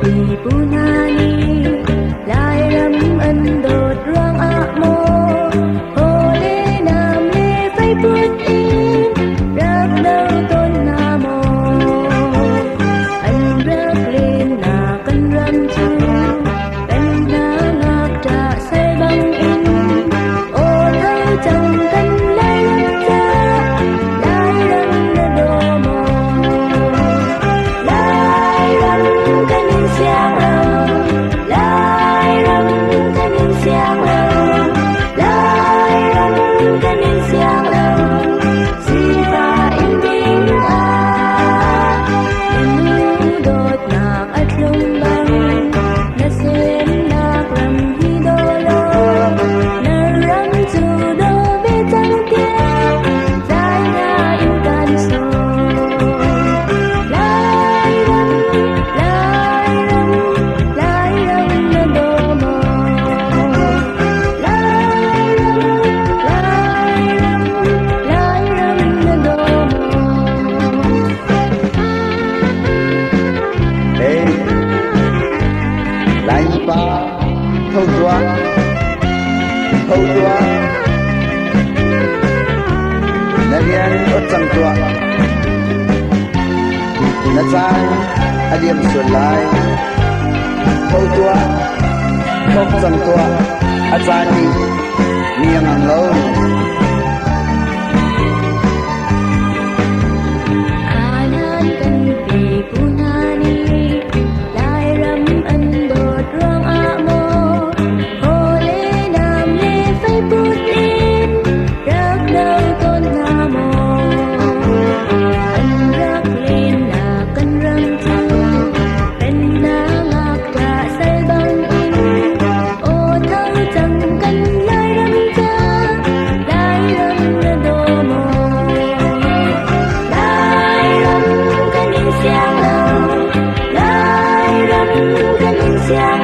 Pipu hna nih Lairam an dawt ruangah maw haw le nam le feiput in rak do tawn hna maw? An rak lennak kan ram cu kan hna ngakṭah sal bangin aw tho cang kan Lairam ca, Lairam na daw maw? Lairam kan in siang lo, Lairam kan in siang lo, Lairam kan in siang lo, sifah in ding ah. Na nu dawtnak a thlum bang, na semnak ram hi daw law, na ram cu daw ve cang tiah zai hna in kan sawm. Lairam, Lairam, Lairam na daw maw? Lairam, Lairam, Lairam na daw maw? Hey, Laimi pa, tho tuah, tho tuah. Na rian ot cang tuah. Na caan a liam sual lai. Tho tuah, thawk cang tuah. A caan nih mi a ngang lo. Kanan kan pipu hna nih Lairam an dawt ruangah maw haw le nam le feiput in rak do tawn hna maw? An rak lennak kan ram cu pennak ngakṭah sal bangin aw tho cang kan Lairam ca, Lairam na daw maw? Lairam kan in siang lo, Lairam kan in siang.